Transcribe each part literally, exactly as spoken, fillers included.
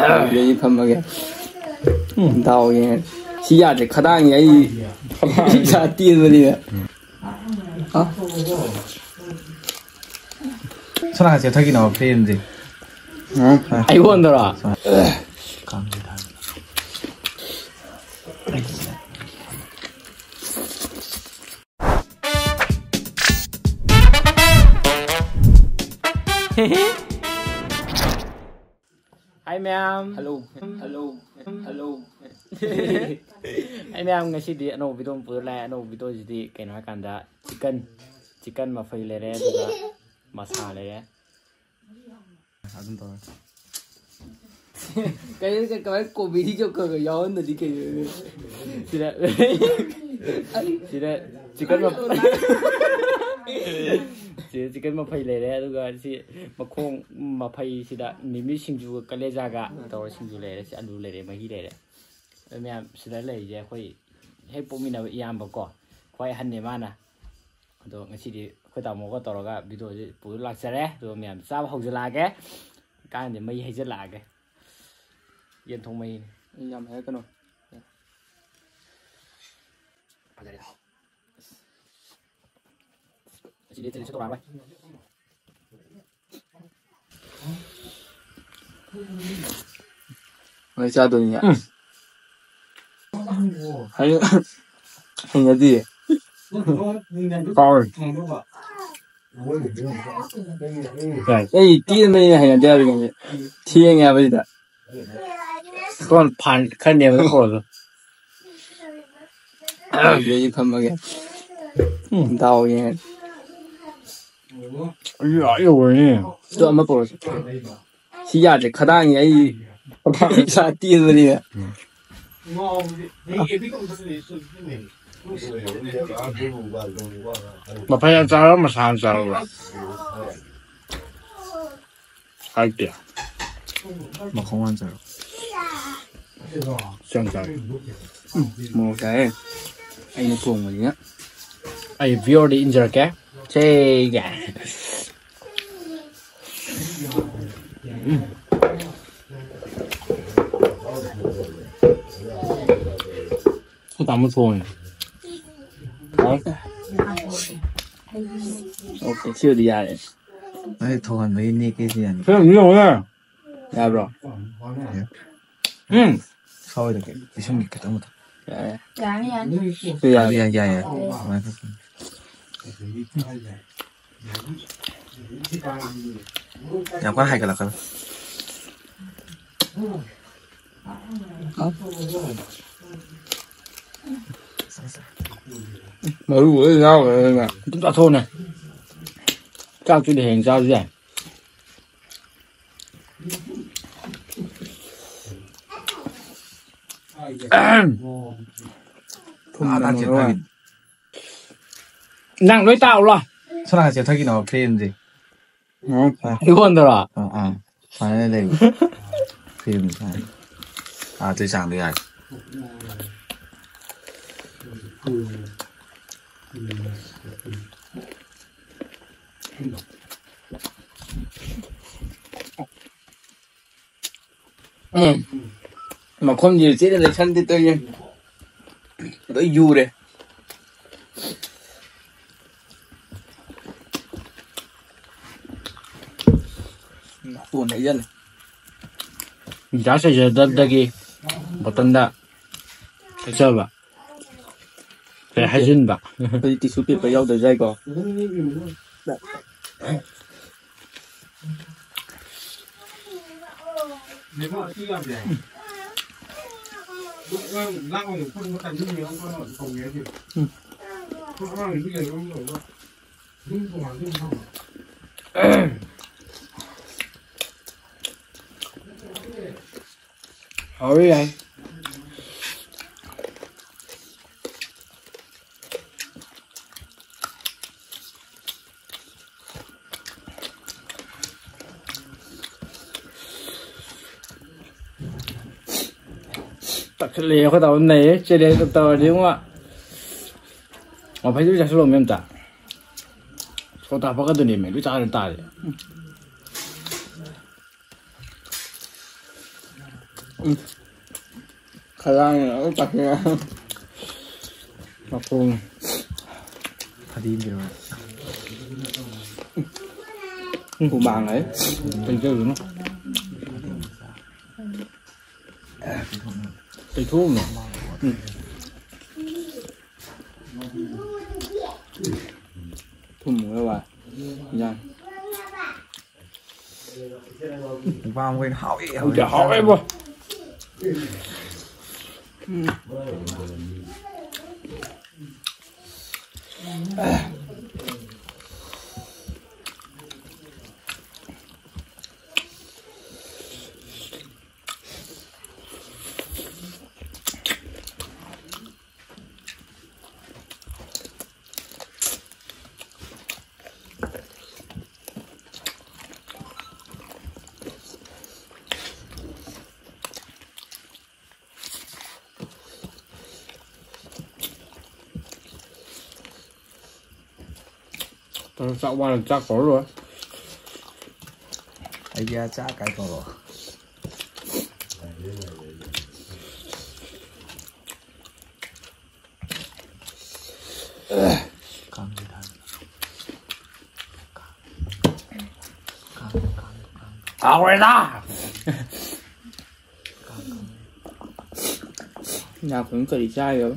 ꯑꯗꯨꯗꯤ ꯑꯩ ꯐꯝꯃꯒꯦ꯫ ꯗꯥꯎ ꯌꯦꯡꯉꯦ꯫ ꯁꯤ ꯌꯥꯗ꯭ꯔꯦ, ꯈꯗꯥꯡꯁꯦ ꯑꯩ ꯏꯁꯥ ꯇꯦꯟꯕꯅꯤꯅ꯫ ꯍꯥ? ꯁꯣꯝ ꯅꯥꯀꯟ ꯆꯦꯞꯊꯈꯤꯅꯕ ꯐ꯭ꯔꯦꯝꯁꯦ꯫ ꯎꯝ? ꯑꯩꯉꯣꯟꯗꯔꯣ? ꯁꯣꯝ ꯅꯥꯀꯟ꯫ Hi ꯃꯌꯥꯝ꯫ Hello꯫ Hello꯫ Hello꯫ Hi ꯃꯌꯥꯝ, ꯉꯁꯤꯗꯤ ꯑꯅꯧꯕ video ꯑꯃ ꯄꯨꯔ ꯂꯥꯛꯑꯦ꯫ ꯑꯅꯧꯕ videoꯁꯤꯗꯤ ꯀꯩꯅꯣ ꯍꯥꯏꯀꯥꯟꯗ chicken, chicken ꯃꯐꯩ ꯂꯩꯔꯦ, ꯑꯗꯨꯒ ꯃꯁꯥ ꯂꯩꯔꯦ꯫ ꯑꯗꯨꯝ ꯇꯧꯔꯦ꯫ ꯀꯩꯅꯣ, ꯀꯃꯥꯏꯅ comedy ꯈꯔ ꯈꯔ ꯌꯥꯎꯍꯟꯗꯗꯤ ꯀꯩꯅꯣ? ꯁꯤꯗ, ꯁꯤꯗ chicken ꯃ-, ꯁꯤꯗ chicken ꯃꯐꯩ ꯂꯩꯔꯦ, ꯑꯗꯨꯒ ꯁꯤ ꯃꯈꯣꯡ ꯃꯐꯩꯁꯤꯗ ꯃꯤꯃꯤ ꯁꯤꯡꯖꯨꯒ ꯀꯂꯦꯖꯥꯒ ꯇꯧꯔ ꯁꯤꯡꯖꯨ ꯂꯩꯔꯦ, ꯁꯤ ꯑꯂꯨ ꯂꯩꯔꯦ, ꯃꯍꯤ ꯂꯩꯔꯦ꯫ ꯑꯗꯨ ꯃꯌꯥꯝ ꯁꯤꯗ ꯂꯩꯔꯤꯁꯦ ꯑꯩꯈꯣꯏ ꯍꯦꯛ ꯄꯣꯛꯃꯤꯟꯅꯕ ꯏꯌꯥꯝꯕ ꯀꯣ, ꯈ꯭ꯋꯥꯏ ꯑꯍꯟꯅꯦ ꯃꯥꯅ꯫ ꯑꯗꯣ ꯉꯁꯤꯗꯤ ꯑꯩꯈꯣꯏ ꯇꯥꯃꯣꯒ ꯇꯧꯔꯒ videoꯁꯤ ꯄꯨꯔ ꯂꯥꯛꯆꯔꯦ꯫ ꯑꯗꯨꯒ ꯃꯌꯥꯝ ꯆꯥꯕ ꯍꯧꯖꯤꯜꯂꯛꯑꯒꯦ꯫ ꯀꯥꯟꯗꯤ ꯃꯩ ꯍꯩꯖꯤꯜꯂꯛꯑꯒꯦ꯫ ꯌꯦꯟ ꯊꯣꯡ ꯃꯩꯅꯤ꯫ ꯑꯩ ꯌꯥꯝ ꯍꯥꯏꯔꯛꯀꯅꯨ꯫ ꯐꯖꯔꯦ꯫ ꯑꯁꯤꯗꯤ ꯆꯤꯂꯤꯁꯨ ꯇꯧꯔꯛꯑꯔꯣꯏ꯫ ꯍꯣꯏ, ꯆꯥꯗꯣꯏꯅꯦ꯫ ꯎꯝ꯫ ꯍꯩ-, ꯍꯩꯅꯗꯤꯌꯦ꯫ ꯍꯥꯎꯋꯦ꯫ ꯑꯩ ꯇꯦꯟꯕꯅꯤꯅ ꯍꯩꯅꯗꯦ ꯍꯥꯏꯕ ꯀꯩꯅꯣ꯫ ꯊꯦꯡꯉꯦ ꯍꯥꯏꯕꯁꯤꯗ꯫ ꯀꯣꯟ ꯐꯥꯟ ꯈꯔ ꯅꯦꯝꯕꯗ ꯈꯣꯠꯂꯣ꯫ ꯑꯗꯨꯗꯤ ꯑꯩ ꯐꯝꯃꯒꯦ꯫ ꯎꯝ꯫ ꯗꯥꯎ ꯌꯦꯡꯉꯒꯦ꯫ ꯑꯩꯁꯨ ꯑꯥ ꯌꯧꯕꯅꯤ꯫ ꯑꯗꯨ ꯑꯃ ꯄꯨꯔꯛꯑꯣꯁꯦ꯫ ꯁꯤ ꯌꯥꯗ꯭ꯔꯦ, ꯈꯗꯥꯡꯁꯦ ꯑꯩ ꯏꯁꯥ ꯇꯦꯟꯕꯅꯤꯅ꯫ ꯃꯐꯩ ꯌꯥꯝ ꯆꯥꯎꯔ ꯃꯁꯥ ꯌꯥꯝ ꯆꯥꯎꯔ? ꯍꯥꯏꯇꯦ꯫ ꯃꯈꯣꯡ ꯍꯥꯟ ꯆꯥꯔꯣ꯫ ꯆꯪ ꯆꯥꯔꯣ꯫ ꯎꯝ, ꯃꯣꯔꯣꯛ ꯆꯥꯏꯌꯦ꯫ ꯑꯩꯅ ꯊꯣꯡꯕꯅꯤꯅ꯫ ꯑꯩ viewerꯗ ꯏꯟꯖꯔꯛꯀꯦ꯫ ꯁꯦ, ꯒꯥꯏ꯫ ꯎꯝ꯫ ꯑꯩꯈꯣꯏ ꯇꯥꯃꯣ ꯊꯣꯡꯉꯦ꯫ ꯍꯥꯎ꯫ ꯑꯣꯀꯦ, ꯁꯤꯕꯨꯗꯤ ꯌꯥꯔꯦ꯫ ꯑꯩ ꯊꯣꯡꯍꯟꯕꯒꯤ ꯅꯦꯛꯀꯦ ꯁꯤ ꯌꯥꯅꯤ꯫ ꯁꯤ ꯑꯗꯨꯝ ꯌꯦꯡꯉꯨꯅꯦ꯫ ꯌꯥꯕ꯭ꯔꯣ? ꯌꯥꯏ꯫ ꯎꯝ꯫ ꯁꯥꯎꯔꯣꯏꯗ ꯀꯩ? ꯄꯤꯁꯨꯝꯒꯤ ꯈꯤꯇꯪ ꯃꯊꯛ꯫ ꯌꯥꯔꯦ꯫ ꯌꯥꯅꯤ, ꯌꯥꯅꯤ꯫ ꯁꯤ ꯌꯥꯔꯦ꯫ ꯌꯥꯏ, ꯌꯥꯏ, ꯌꯥꯏ꯫ ꯑꯗꯨꯃꯥꯏꯅ ꯇꯧꯁꯤ꯫ ꯌꯥꯝ ꯀꯟꯅ ꯍꯥꯏꯒꯠꯂꯛꯀꯅꯨ꯫ ꯃꯔꯨ ꯂꯣꯏ ꯌꯥꯎꯈ꯭ꯔꯦꯅꯦ꯫ ꯑꯗꯨꯝ ꯆꯥꯊꯣꯛꯑꯣꯅꯦ꯫ ꯆꯥꯛꯇꯨꯗꯤ ꯍꯌꯦꯡ ꯆꯥꯔꯁꯨ ꯌꯥꯏ꯫ ꯊꯨꯝꯅ ꯑꯥ, ꯃꯔꯣꯜ ꯑꯃ꯫ ꯅꯪ ꯂꯣꯏ ꯇꯥꯛꯎꯔꯣ? ꯁꯣꯝ ꯅꯥꯀꯟ ꯆꯦꯞꯊꯈꯤꯅꯣ ꯐ꯭ꯔꯦꯝꯁꯦ꯫ ꯎꯝ꯫ ꯑꯩꯉꯣꯟꯗꯔꯣ? ꯑꯥ, ꯑꯥ꯫ ꯁꯨꯃꯥꯏꯅ ꯂꯩꯕ꯫ ꯐ꯭ꯔꯦꯝꯁꯦ ꯁꯨꯃꯥꯏꯅ꯫ ꯑꯥ, ꯑꯗꯨꯏ ꯆꯥꯡꯗꯣ ꯌꯥꯔꯦ꯫ ꯎꯝ꯫ ꯃꯈꯨꯝꯁꯤ ꯆꯦꯠꯅ ꯂꯩꯁꯟꯗꯦ ꯇꯧꯔꯤꯁꯦ꯫ ꯂꯣꯏ ꯌꯨꯔꯦ꯫ ꯅꯥꯇꯣꯟꯗ ꯍꯩꯖꯜꯂꯦ꯫ ꯒ꯭ꯌꯥꯁ ꯂꯩꯖꯗꯕꯗꯒꯤ ꯕꯣꯇꯜꯗ ꯊꯛꯆꯕ꯫ ꯀꯩ ꯍꯥꯏꯖꯤꯟꯕ꯫ ꯑꯩꯈꯣꯏꯗꯤ tissue paper ꯌꯥꯎꯗ꯭ꯔꯁꯨ ꯌꯥꯏꯀꯣ꯫ ꯍꯥꯎꯋꯤ ꯌꯥꯏ꯫ ꯇꯛꯁꯤꯜꯂꯛꯑꯦ ꯑꯩꯈꯣꯏ ꯇꯥꯃꯣ ꯅꯩꯌꯦ꯫ Challenge ꯇꯧꯔꯗꯤ ꯏꯕꯨꯡꯉꯣ꯫ ꯃꯐꯩꯗꯨ ꯆꯥꯁꯤꯜꯂꯣ ꯃꯦꯝꯇ꯫ ꯁꯣꯇꯥ ꯄꯛꯀꯗꯣꯏꯅꯦ ꯃꯦꯝ꯫ ꯂꯣꯏ ꯆꯥꯔ ꯇꯥꯔꯦ꯫ ꯎꯝ꯫ ꯈꯗꯥꯡꯅ ꯂꯣꯏ ꯄꯥꯏꯁꯤꯜꯂꯦ꯫ ꯃꯈꯣꯡ꯫ ꯐꯗꯤꯝꯁꯤꯔꯣ? ꯍꯨꯃꯥꯡ ꯂꯩ꯫ ꯇꯩꯖꯔꯨꯅꯨ꯫ ꯇꯩꯊꯣꯛꯎꯅꯨ꯫ ꯎꯝ꯫ ꯊꯨꯝꯃꯨꯔꯕ? ꯏꯟꯖꯥꯡ꯫ ꯃꯨꯛꯕꯥꯡ ꯑꯣꯏꯅ ꯍꯥꯎꯋꯤ, ꯍꯥꯎꯋꯤ꯫ ꯍꯥꯎꯋꯦꯕꯣ꯫ ꯎꯝ꯫ ꯆꯥꯛ ꯋꯥꯔ ꯆꯥꯛ ꯀꯧꯔ ꯂꯣꯏꯔꯦ꯫ ꯑꯩꯗꯤ ꯑꯥ ꯆꯥꯛ ꯀꯥꯏ ꯀꯧꯔꯣ꯫ ꯀꯥꯡꯁꯤ ꯊꯥꯡ-, ꯀꯥꯡ-, ꯀꯥꯡ-, ꯀꯥꯡ-, ꯀꯥꯡ-, ꯍꯥꯎꯔꯦꯗ! ꯀꯥꯡ-, ꯀꯥꯡ-, ꯏꯅꯥꯛ ꯈꯨꯟꯕ ꯀꯔꯤ ꯆꯥꯔꯤꯒꯦꯕ?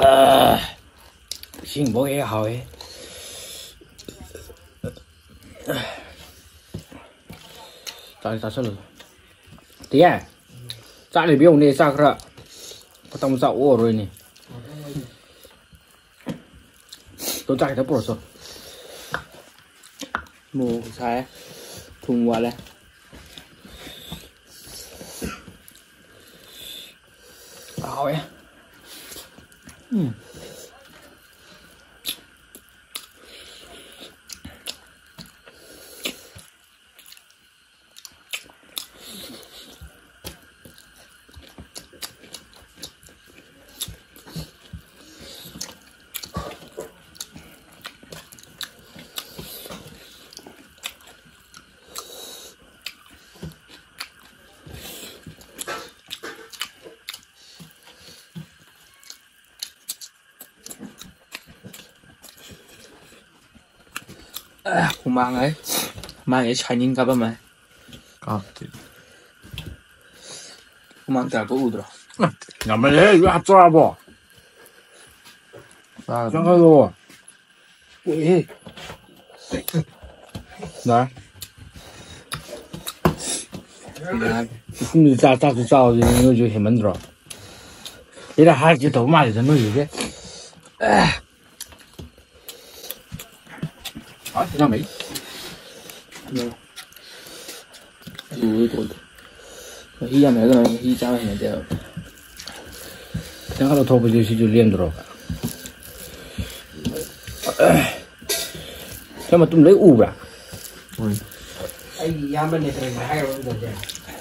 ꯑꯥ, ꯏꯁꯤꯡꯐꯥꯎ ꯍꯦꯛ ꯍꯥꯎꯋꯦ꯫ ꯆꯥꯛ ꯆꯥꯁꯜꯂꯨ꯫ ꯇꯤꯌꯥ, ꯆꯥꯛ ꯂꯩꯕꯤꯌꯣꯅꯦ, ꯆꯥꯛ ꯈꯔ꯫ ꯃꯇꯝ ꯆꯥꯛ ꯑꯣꯛꯑꯔꯣꯏꯅꯦ꯫ ꯇꯣ, ꯆꯥꯛ ꯈꯤꯇ ꯄꯨꯔꯛꯑꯣ ꯆꯣ꯫ ꯃꯣꯔꯣꯛ ꯁꯥꯏ꯫ ꯊꯨꯝ ꯋꯥꯠꯂꯦ꯫ ꯍꯥꯎꯋꯦ꯫ ꯎꯝ꯫ ꯍꯨꯃꯥꯡ ꯍꯥꯏ꯫ ꯃꯥꯒꯤ ꯁꯥꯏꯅꯤꯡ ꯀꯥꯞꯄꯝꯃꯦ꯫ ꯀꯥꯞꯇꯦ꯫ ꯍꯨꯃꯥꯡ ꯇꯥꯔꯛꯄ ꯎꯗ꯭ꯔꯣ? ꯌꯥꯝꯃꯜꯂꯦꯍꯦ, ꯂꯣꯏ ꯍꯥꯞꯆꯔꯛꯑꯕꯣ? ꯆꯥꯒꯗꯕꯅꯤ꯫ ꯆꯪꯍꯜꯂꯣ꯫ ꯎꯏꯍꯦ꯫ ꯌꯥꯔꯦ꯫ ꯌꯥꯔꯦ꯫ ꯄꯨꯈꯨꯝꯁꯤ ꯆꯥ-, ꯆꯥꯛꯁꯨ ꯆꯥꯎꯁꯤ ꯅꯣꯏꯁꯨ ꯍꯦꯟꯃꯟꯗ꯭ꯔꯣ? ꯁꯤꯗ ꯍꯥꯏꯔꯛꯀꯦ ꯇꯧꯕ ꯃꯥꯜꯂꯤꯗ ꯅꯣꯏꯁꯤꯗꯤ꯫ ꯃꯍꯤ ꯌꯥꯝ ꯍꯩꯒꯅꯣ, ꯃꯍꯤ ꯆꯥꯕ ꯍꯩꯅꯗꯦꯕ꯫ ꯈꯤꯇꯪ ꯈꯛ ꯂꯧꯊꯣꯛꯄꯁꯦ ꯁꯤꯁꯨ ꯂꯦꯝꯗ꯭ꯔꯣ? ꯁꯤ ꯃꯇꯨꯝ ꯂꯣꯏ ꯎꯕ꯭ꯔꯥ? ꯎꯏ꯫ ꯑꯩꯒꯤ ꯏꯌꯥꯝꯕ ꯅꯦꯇ꯭ꯔꯖꯤꯠ ꯍꯥꯏꯔꯕ ꯅꯠꯇ꯭ꯔꯗꯤ?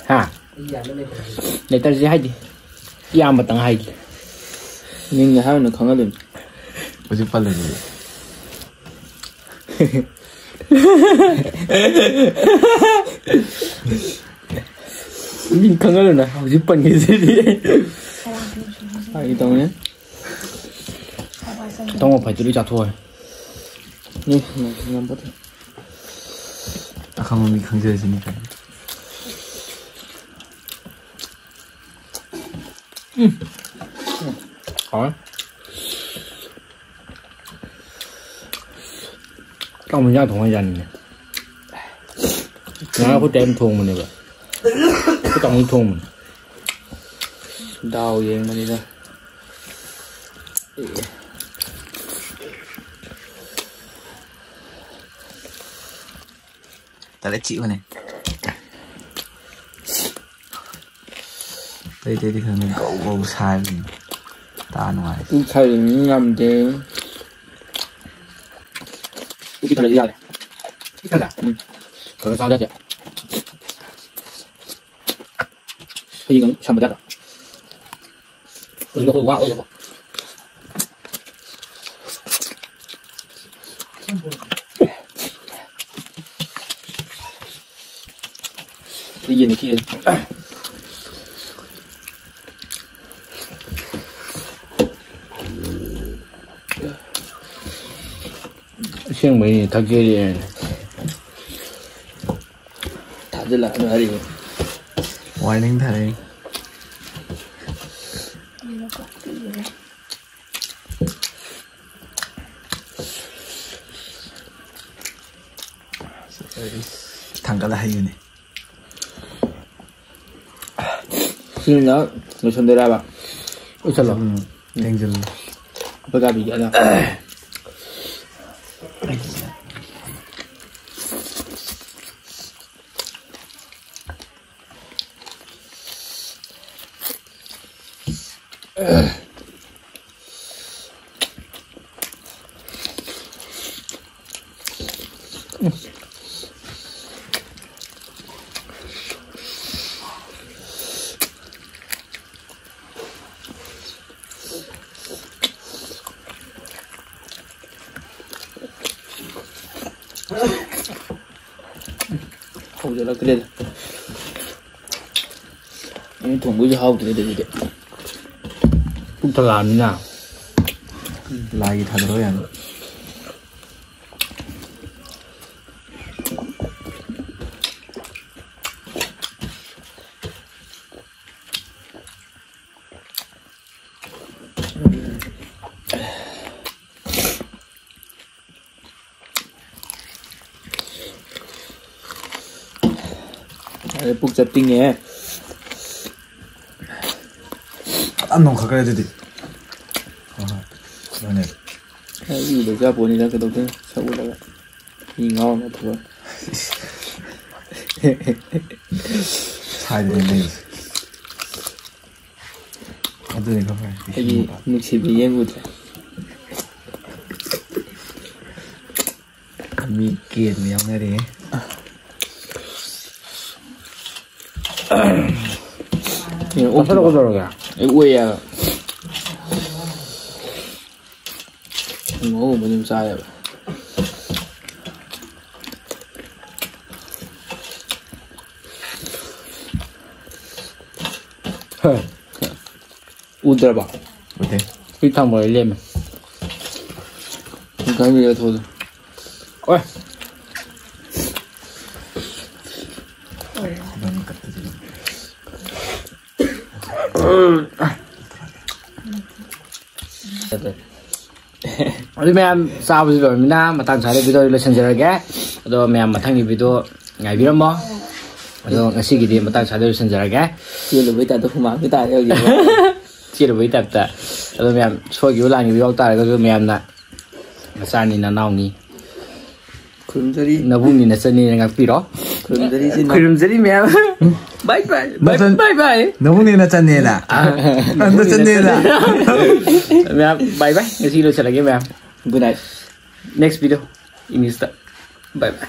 ꯍꯥ? ꯑꯩꯒꯤ ꯏꯌꯥꯝꯕ ꯅꯦꯇ꯭ꯔꯖꯤꯠ꯫ ꯅꯦꯇ꯭ꯔꯖꯤꯠ ꯍꯥꯏꯗꯤ ꯏꯌꯥꯝꯕꯇꯪ ꯍꯥꯏꯗꯤ꯫ ꯃꯤꯡꯗ ꯍꯥꯏꯔꯨꯅꯨ, ꯈꯪꯍꯜꯂꯨꯅꯨ꯫ ꯍꯧꯖꯤꯛ ꯄꯜꯂꯒꯦ꯫ ꯃꯤ ꯈꯪꯍꯜꯂꯨꯅ ꯍꯧꯖꯤꯛ ꯄꯟꯈꯤꯁꯤꯗꯤ꯫ ꯐꯥꯒꯤ ꯇꯧꯅꯦ꯫ ꯇꯣꯡꯉꯣ ꯐꯩꯗꯨ ꯂꯣꯏ ꯆꯥꯊꯣꯛꯑꯣ꯫ ꯅꯦ, ꯉꯝ-, ꯉꯝꯕꯗ꯫ ꯑꯈꯪꯕ ꯃꯤ ꯈꯪꯖꯔꯁꯤꯅꯤ ꯀꯩꯅꯣ꯫ ꯎꯝ꯫ ꯍꯥꯎꯋꯦ꯫ ꯇꯥꯃꯣ ꯏꯟꯖꯥꯡ ꯊꯣꯡ ꯍꯩꯖꯥꯠꯅꯤꯅꯦ꯫ ꯉꯔꯥꯡ ꯑꯩꯈꯣꯏ ꯇꯩꯅ ꯊꯣꯡꯕꯅꯦꯕ꯫ ꯑꯩꯈꯣꯏ ꯇꯥꯃꯣꯅ ꯊꯣꯡꯕꯅꯦ꯫ ꯗꯥꯎ ꯌꯦꯡꯕꯅꯤꯗ꯫ ꯑꯦ꯫ ꯇꯂꯦ ꯆꯤꯛꯎꯅꯦ꯫ ꯑꯇꯩ ꯑꯇꯩꯗꯤ ꯈꯪꯗꯦ, ꯒꯧ ꯒꯧ ꯁꯥꯏꯕꯁꯤꯅꯤ ꯇꯥ ꯅꯨꯡꯉꯥꯏ꯫ ꯄꯨꯛ ꯊꯜꯂꯤꯃꯤ ꯉꯝꯗꯦ꯫ ꯄꯨꯛ ꯊꯜꯂꯗꯤ ꯌꯥꯔꯦ꯫ ꯄꯨꯛ ꯊꯜꯂꯦ? ꯎꯝ꯫ ꯈꯔ ꯈꯔ ꯆꯥꯗ ꯌꯥꯗꯦ꯫ ꯍꯌꯦꯡ ꯑꯃꯨꯛ ꯁꯝꯕ ꯌꯥꯗ꯭ꯔꯣ? ꯍꯧꯖꯤꯛ ꯑꯩꯈꯣꯏ ꯋꯥ ꯑꯣꯏꯅꯀꯣ꯫ ꯑꯩ ꯌꯦꯟ ꯅꯤꯛꯈꯤꯒꯦ꯫ ꯑꯁꯦꯡꯕꯩꯅꯦ, ꯊꯛꯀꯦꯗꯤ꯫ ꯊꯥꯖꯤꯜꯂꯛꯑꯅꯨ ꯍꯥꯏꯔꯤꯕ꯫ Warning ꯊꯥꯔꯛꯏ꯫ ꯊꯥꯡꯒꯠꯂ ꯍꯩꯕꯅꯤ꯫ ꯁꯤꯅ ꯂꯣꯏꯁꯟꯗꯣꯏꯔꯕ? ꯂꯣꯏꯁꯜꯂꯣ꯫ ꯎꯝ, ꯊꯦꯡꯖꯤꯜꯂꯨ꯫ ꯑꯩꯈꯣꯏ ꯒꯥꯔꯤꯒꯤ ꯑꯗ꯫ ꯍꯧꯖꯤꯜꯂꯛꯇ꯭ꯔꯦꯗ꯫ ꯑꯩꯅ ꯊꯣꯡꯕꯩꯁꯨ ꯍꯥꯎꯇ꯭ꯔꯦꯗ ꯑꯗꯨꯗꯤ꯫ ꯄꯨꯛ ꯊꯜꯂꯛꯑꯕꯅꯤꯅ꯫ ꯂꯥꯏꯒꯤ ꯊꯥꯗꯔꯣ ꯌꯥꯅꯤ꯫ ꯑꯗꯩ ꯄꯨꯛ ꯆꯞ ꯇꯤꯡꯉꯦ꯫ ꯐꯖꯅ ꯅꯣꯡꯈꯠꯈ꯭ꯔꯦ ꯑꯗꯨꯗꯤ꯫ ꯍꯣꯏ, ꯍꯣꯏ꯫ ꯑꯗꯨꯅꯦ꯫ ꯑꯩ ꯎꯗꯕꯁꯨ ꯌꯥꯄꯣꯠꯅꯤꯗ, ꯀꯩꯗꯧꯗꯣꯏꯅꯣ? ꯁꯛ ꯎꯠꯂꯒ꯫ ꯃꯤ ꯉꯥꯎꯅ ꯊꯕꯛ꯫ ꯁꯥꯏꯗꯅ ꯂꯩꯕꯁꯦ꯫ ꯑꯗꯨꯅꯤ ꯈꯔ ꯐꯔꯦ꯫ ꯑꯩꯒꯤ ꯅꯨꯡꯁꯤꯕꯤ ꯌꯦꯡꯉꯨꯗ꯭ꯔꯦ꯫ ꯃꯤ ꯀꯦꯟꯕ ꯌꯥꯎꯅꯔꯦ꯫ ꯑꯦ, ꯑꯣꯛ ꯀꯛꯊꯠꯂꯣ ꯀꯩꯗꯧꯔꯒꯦ? ꯑꯩ ꯑꯣꯛꯑꯦ ꯍꯥꯏꯕ꯫ ꯉꯧꯕ ꯑꯗꯨꯝ ꯆꯥꯏꯌꯦꯕ꯫ ꯍꯣꯏ꯫ ꯎꯗ꯭ꯔꯕ? ꯎꯗꯦ꯫ ꯁꯤ ꯊꯝꯃꯣ, ꯑꯩ ꯂꯦꯝꯃꯦ꯫ ꯈꯔ ꯂꯩꯔ ꯊꯣꯛꯑꯣ꯫ ꯍꯣꯏ꯫ ꯑꯗꯨ ꯃꯌꯥꯝ ꯆꯥꯕꯁꯨ ꯂꯣꯏꯔꯕꯅꯤꯅ ꯃꯇꯥꯡ ꯆꯥꯗ video ꯂꯣꯏꯁꯤꯟꯖꯔꯒꯦ꯫ ꯑꯗꯣ ꯃꯌꯥꯝ ꯃꯊꯪꯒꯤ video ꯉꯥꯏꯕꯤꯔꯝꯃꯣ꯫ ꯑꯗꯣ ꯉꯁꯤꯒꯤꯗꯤ ꯃꯇꯥꯡ ꯆꯥꯗ ꯂꯣꯏꯁꯤꯟꯖꯔꯒꯦ꯫ ꯆꯦꯜꯂꯨꯕꯩ ꯇꯥꯏꯞꯇ ꯍꯨꯃꯥꯡꯁꯨ ꯇꯥꯔꯦ ꯍꯧꯖꯤꯛ꯫ ꯆꯦꯜꯂꯨꯕꯩ ꯇꯥꯏꯞꯇ꯫ ꯑꯗꯣ ꯃꯌꯥꯝ ꯁꯣꯏꯈꯤꯕ ꯂꯥꯟꯈꯤꯕ ꯌꯥꯎ ꯇꯥꯔꯒꯁꯨ ꯃꯌꯥꯝꯅ ꯅꯆꯥꯅꯤ ꯅꯅꯥꯎꯅꯤ꯫ ꯈꯨꯔꯨꯝꯖꯔꯤ꯫ ꯅꯕꯨꯡꯅꯤ ꯅꯆꯟꯅꯤꯅ ꯉꯥꯛꯄꯤꯔꯣ꯫ ꯈꯨꯔꯨꯝꯖꯔꯤ ꯏꯆꯤꯟ ꯏꯅꯥꯎ꯫ ꯈꯨꯔꯨꯝꯖꯔꯤ ꯃꯌꯥꯝ꯫ Bye bye꯫ Bye ꯅꯆꯟ-, bye bye꯫ ꯅꯕꯨꯡꯅꯤ ꯅꯆꯟꯅꯦꯅ꯫ ꯑꯥ꯫ ꯅꯆꯟꯅꯦꯅ꯫ ꯃꯌꯥꯝ bye bye꯫ ꯉꯁꯤ ꯂꯣꯏꯁꯤꯜꯂꯒꯦ ꯃꯌꯥꯝ꯫ Good night꯫ Next video English ꯇ꯫ Bye bye꯫